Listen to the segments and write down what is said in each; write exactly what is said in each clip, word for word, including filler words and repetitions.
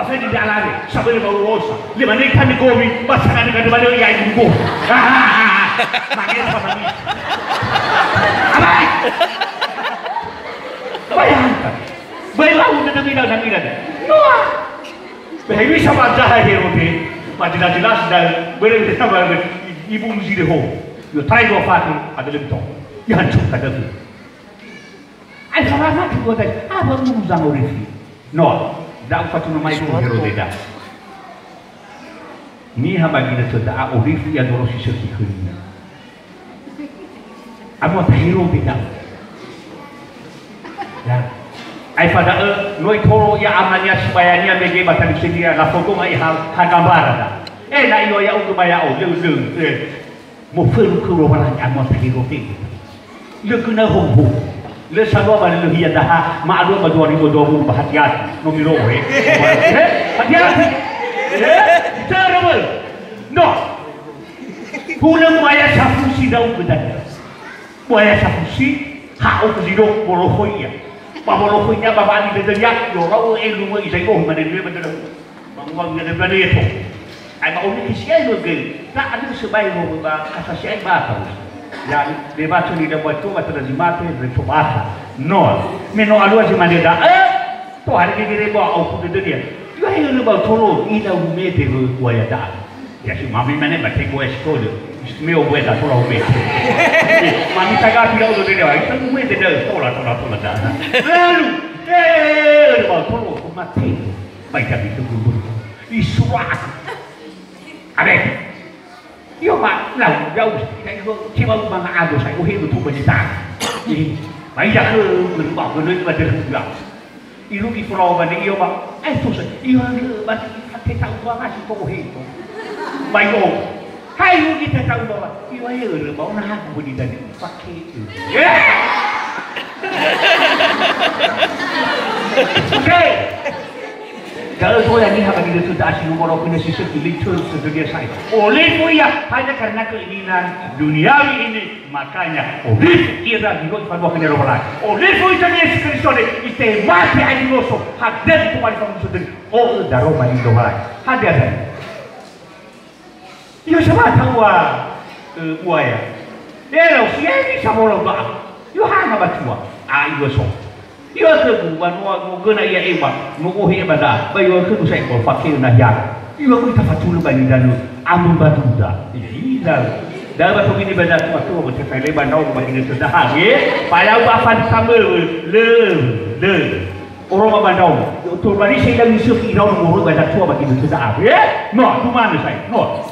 Ba fai di dalare, sabölö ba urosa. Le mane kami gomi, ba sanane kami bale ya ibu. Mangena sama ni. Abai. Bayangkan. Bayangkan, nanti, nanti, nanti. Noa. Bahai bisa baca Herode. Ba jelas-jelas dan boleh kita ibu muzide ho. Yo try dua fatu, ada lebih tong. Ya hancur, ada lebih. Ai, salama ke buat ai. Apa mu zango refi? No, da ufatuna mai ku Herode da. Niha ba ginötö da'a olifu ia doro si sökhi khönia. Abu ata Herode da. Ya. Ai fada'ö, no itoro ia amania sibayania mege ba talifusönia, lafondronga ia ha, ha gambara da. Eh, na iyo ya'ugö ba ya'o, lö, lö, eh. Mofönu khöu Lowalangi amoa tahero fe'u. Lö gö na hongho. Lö salua ba lö hiadaha, ma'alua ba dua ribu dua puluh ba hati-hati. No miro'o, he. He? Hati-hati. He? Bicara, böl. No. Hulö buaya safusi daugö dania. Buaya safusi, ha'o khö zi do, bolokhoi ia. Ba bolokhoi ia ba wani dödönia, yo ra'u elu mö izai bohu mane lö ba dödö. Ba ngua ngene bane to. Ai ba oni kisi ai lo gel. Na adu sebai lo ba kasa si ai ba ta. Ya, de ba to ni da ba to ba ta zi mate, de to ba ta. No. Me no alua zi mane da. Eh, to hari ke gere ba au ku de dia. Yo ai lo ba to lo ina u mete lo wa ya da. Ya si mami mane ba te ko es to lo. Me o bueta to la u mete. Mami ta ga pi lo de dia. Ita u mete da to la to la to la da. Lalu, eh, lo ba to lo mate. Ba ita bitu gubur. Isura. Abe. Iyo, ma, lau, lau, lau, cuma manga ado saya, oh, itu tuh berita. Ba iya ke, ba ke, ba ke, ba ke. Irugi fulawa ba ne iyo ba. Eh, tuh saya, iyo, iyo, ba ke, kita ubah masih tuh, oh, itu. Ba iyo. Hai, irugi kita ubah. Iyo, iyo, ba, nah, aku beri tadi. Pakai. Ya. Oke. Da'ö soya niha ba ginötö da'a si numoro khönia si sökhi, lö itörö dödönia sa'ae. Olifu ia, hanya karena keinginan duniawi ini, makanya olifu ira gino ifadua khönia Lowalangi. Olifu ita Yesu Kristo ne, ite mate ai noso, hadir itu wali famuso dödö. Oh, daroma ini Lowalangi. Hadir tadi. Iyo, sabata ua, eh, buaya. Ero, sieni samola ba'a. Yohana batua. A, iyo so. Iyo, tebu, banua, no gena ia eba. No ohe eba da. Ba iyo, tebu sa ekor, fakir na ya. Iyo, aku tafatulu ba ni danu. Amun batu da. Iya, iya. Da batu gini ba da tua tua, batu sai leba nau ba gini sudah. Ye, payau ba fan sambel. Le, le. Oroma ba ndraono. Otor ba ri sa ilau ni sökhi iraono moroi ba zatua ba ginötö da'a. Eh? No, dumane sai. No.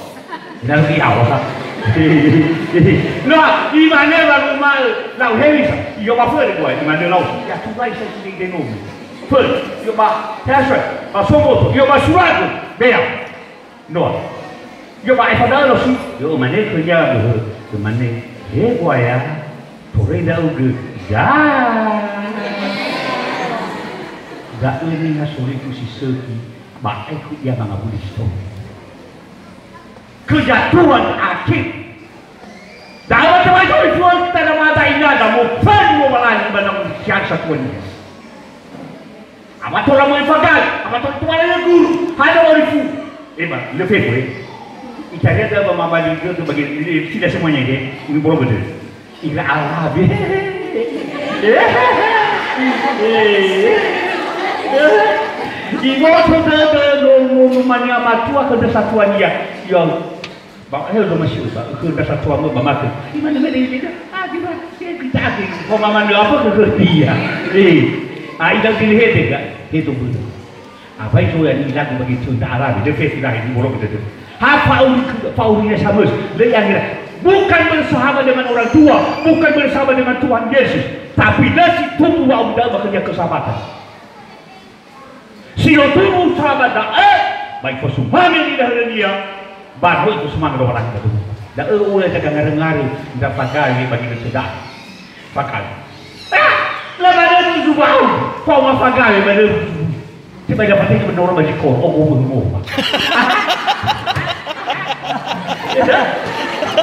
Ina lagi awal sa. No, imane ba rumah lau hewi sa. Iyo ba före gua, imane lau. Ya tugai sa sini denomi. Före, iyo ba, ya sa, ba somoto, iyo ba surago. Bea. Noa. Yo ba efada'ö lo si. Yo mane khönia böhö. Yo mane, "He buaya, toröi ndra'ugö." Ya. Da'ö niha sorifu si sökhi, ba aekhu ia mangawuli si tou. Kejatuhan akhir. Da'ö tebai tori fuökhö tada mada inada mofönu Lowalangi ba ndra'ugö siaga satuania. Amatora möi fagai, amatora tuala le guru, hana orifu. Ema, le fefu, eh. Itaria da ba mabali gede bagi, eh, tidak semuanya, eh. Ini boro gede. Ira Arabi. Eh. Eh. Eh. Iboto dada no, no, no, mania matua ke desa tuania. Ya. Ba, eh, udah masih, ba, ke dasa tua ba mate. Di mana, mana ini, ah, di mana? Dia kita agi. Kau mama ni apa ke dia? Eh, ah, idang pilih hete, enggak? Itu betul. Apa itu yang hilang bagi cerita Arab? Dia fes dah ini borok betul. Ha, fauri, fauri ya sama. Dia yang kira. Bukan bersahabat dengan orang tua, bukan bersahabat dengan Tuhan Yesus, tapi nasi tumbuh wa udah bekerja kesahabatan. Si no tumbu sahabat da'e, ba ifosumange nidahalia, ba no ifosumange Lowalangi ba dödönia. Da'ö u'ö jaga ngarö-ngarö ndra fagawe ba ginötö da'a. Fagawe. Ah, la ba dödö zubau, faoma fagawe ba dödö zubau. Tebai dapat ini menora ba zikor, oh, oh, oh, oh.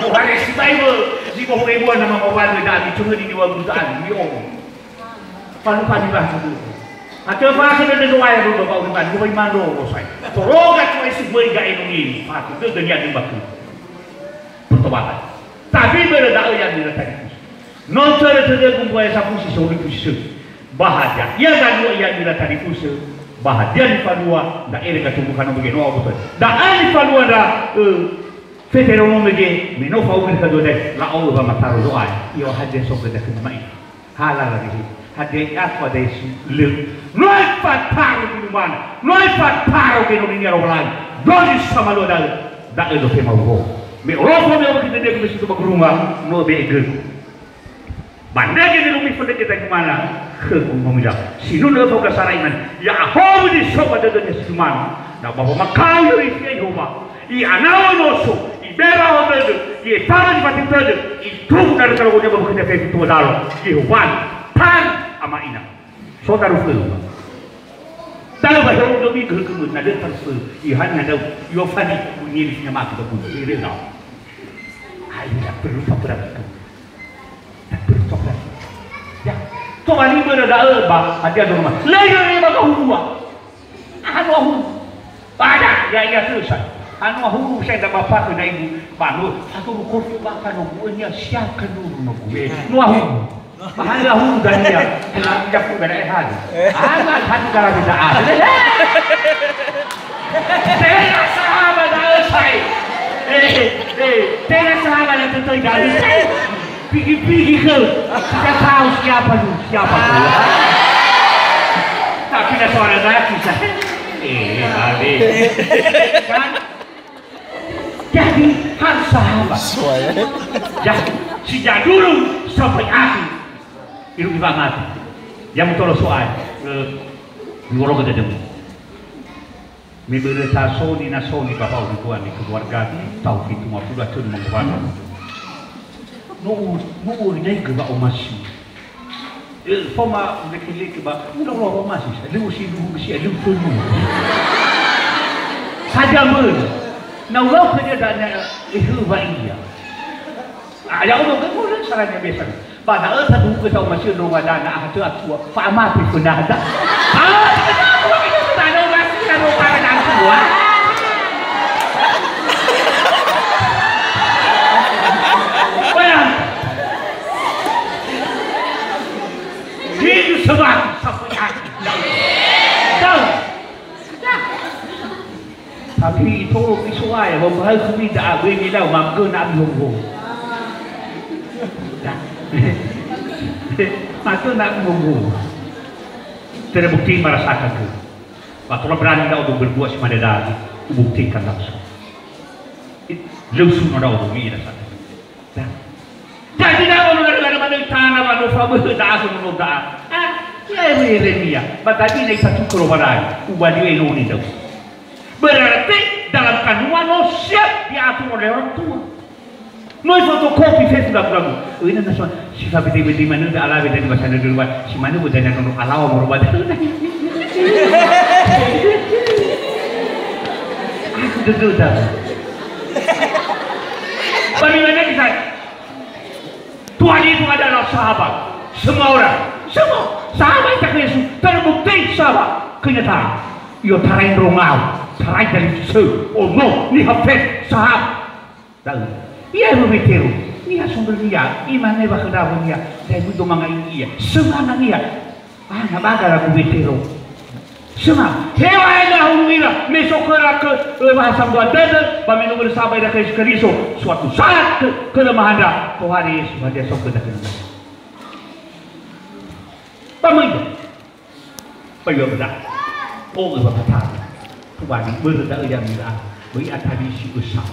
Buhare si Bible, zi bohu ebuan nama mawalö da'a, dicungö di dua butaan, di oh. Palu-palu lah dulu. Atö fa'akhö dödö Zo'aya dödö ba uri manu, ba imano rosai. Toroga tu'ai si möi ga'e nongi, fa'akhö dödö niadu baku. Pertobatan. Tapi börö da'ö ya'ami ira talifusö. No törö tödögu mbuaya safusi sorifu si sökhi. Ba hadia, ia zalua ya'ami ira talifusö, ba hadia nifalua, da'e le gatumbuka no bege no aboto. Da'e nifalua ndra, ö, Feteronome ge, me no fa'ohugö khö dödö, la'o'ö wamataro Zo'aya, i'ohagö so göda khöma ma'i. Halala nihi. Hadia i'atua da Yesu? Lö. No ifataro zi numana. No ifataro genoninia Lowalangi. Dozi samalua da'ö. Da'ö do tema uho. Me orofo me obaki dödögu me sutu ba gurunga, no be'e gögu. Ba ndrege nirumi fondrege dagimana, khögu nomila. Sinunö fauga sarai man. Ya'ahowu zi so ba dödönia si numana. Na ba wamakao yöri fia Yehowa. I'anawö noso, ibera dödö, i'etara zi fati tödö, itugu daröka logonia ba bökhönia fefu tuo dalo, Yehowa, tan ama'ina. So daru fölu. Daru ba hero domi gehögömö, na döta fölu, ihani na dau, iofani, bunyi ni sinyamaki ba bunyi, ire dau. Ai, tidak perlu tak berarti. Tak perlu tak berarti. Ya, tobali börö da'ö ba, hadia doroma. Lagi ba gahua. Anu ahu. Bada, ya, ya, selesai. Anu ahu, saya nda bapa ke na ibu. Bano, satu ruko tu bapa no gue nya siap ke dulu no gue. Nu ahu. Bahaya ahu dan ya. Kena jaku beda eh hal. Amat hati kalau tidak ada. Tena sahabat dah selesai. Eh, eh, tena sahabat yang tentu tidak selesai. Pigi-pigi ke. Kita tahu siapa tu, siapa tu. Tapi dah suara lagi, saya. Eh, balik. Kan? Jadi, harus sahabat. Suara. Ya, sejak dulu sampai akhir. Irugi wamati. Yang betul soal. Eh, ngoro kita dulu. Me börö sa so ni na so ni ba fa'ohugö ami keluarga, tahun fitu ngafulu atö lima ngafulu. No u-, no uri dai gö wa'omasi. Eh, foma leke-leke ba, udah wa'omasi, sa leu si duhu si leu tunu. Saja mö. Na ulau kerja dana, eh, ba iya. Ah, ya Allah, kan boleh salahnya biasa. Ba da'ö taduhu khö da'ö masi'ö ndrongo dana, ahatö atua, fa'amate föna da. Ah, da'ö masi'ö ndrongo dana atua. Bayang. Gitu sebab, sampai aku. Tahu. Tapi itoro Iso'aya, wa'ombakha'ö khömi da'a, böi milau, magöna ami hongho. Magöna ami hongho. Terbukti merasakan ke. Waktu berani ndra'odo berdua si mane dali, ubuktikan langsung. Lö usuno ndra'odo, mi'i rasakan. Nah. Jadi, na ono gara-gara manö itana wa no faböhö da'a, no da'a. Ah, ya Yeremia, ba tadi na itatu ke Lowalangi, ubali'ö enoni Daud. Berarti dalam kandungan no siap diatur oleh orang tua. No ifotokopi fefu lagu-lagu. Öina na so, si fabede-bede manö da alawe dani bahasa Indonesia, si manö bedana nono alawa moro ba dana. Aku dödöda. Bagi mana kita? Tuhan itu adalah sahabat. Semua orang. Semua. Sahabat tak Yesus. Terbukti sahabat. Kenyataan. Yo tarai ndrongau. Tarai dari se. Ono. Niha fet. Sahabat. Da'ö. Ia ero Wetero. Niha sondrönia. Imane wa khö ndra awönia. Da'e mui do manga'i ia. Semana ia. Ah, na baga lagu Wetero. Sema, hewa ega hulu ira, me so khöra kö, ö, bahasa mbuat dödö, ba me no börö saba ira Yesu Keriso, suatu saat kö, kelemahan ndra, tohare Yesu hadia so khöda kelemahan. Ba möi. Ba yua beda. O, ö, ba patara. Tubani, börö da'ö ya mira. Böi atabisi ösa.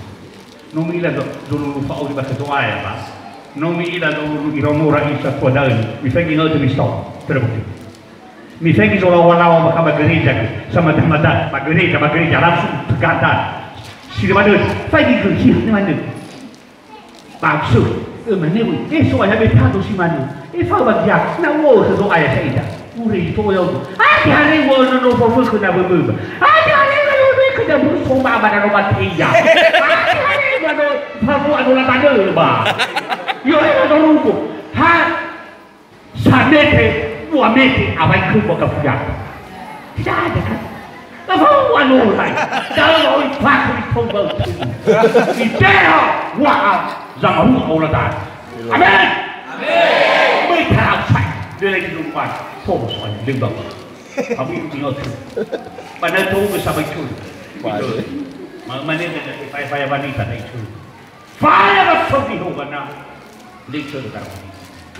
No mi'ila zo-, zolulu fa'auri ba ketua ya, ba. No mi'ila zolulu ironora isa tua da'ö. Mifaigi nga'ö demi stop. Terbukti. Mifaigi zolawa-lawa bakha ba gereja gö. Samada-mada, ba gereja, ba gereja, langsung tegada. Si lima dödö. Faigi gö, si lima dödö. Langsung. Ö, mane, wö. E, so aya betado si mane. E, fa bagia. Na uo so aya saida. Ure ito ya udo. Ati hare uo no no fofo ke na bebe. Ati hare uo no ke na bu so ba ba na no ba te ya. Ati hare uo no fofo anu la tane ba. Yo, e, no ruko. Ha. Samete, dua mete, awai khö ba gafuya. Dada. Lafahu anora. Da'a oi paku di kau bau. Iteha wa'a zamahu aula dada. Amen. Amen. Mereka outside. Dia lagi lupa. Fokus pada lembang. Kami itu tinggal tu. Pada tu ke sampai tu. Baik. Mana mana dah faya-faya wanita dah itu. Faya masuk di hubana. Lihat tu dah.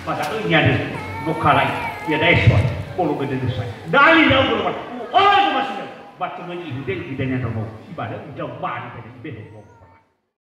Pada tu nyari. Nokalai. Ya dah esok. Bolo gede dosa. Dali dah berubah. Oh, itu masih. Batu mengi hudel di dana romo. Ibadah jauh bani dari behok.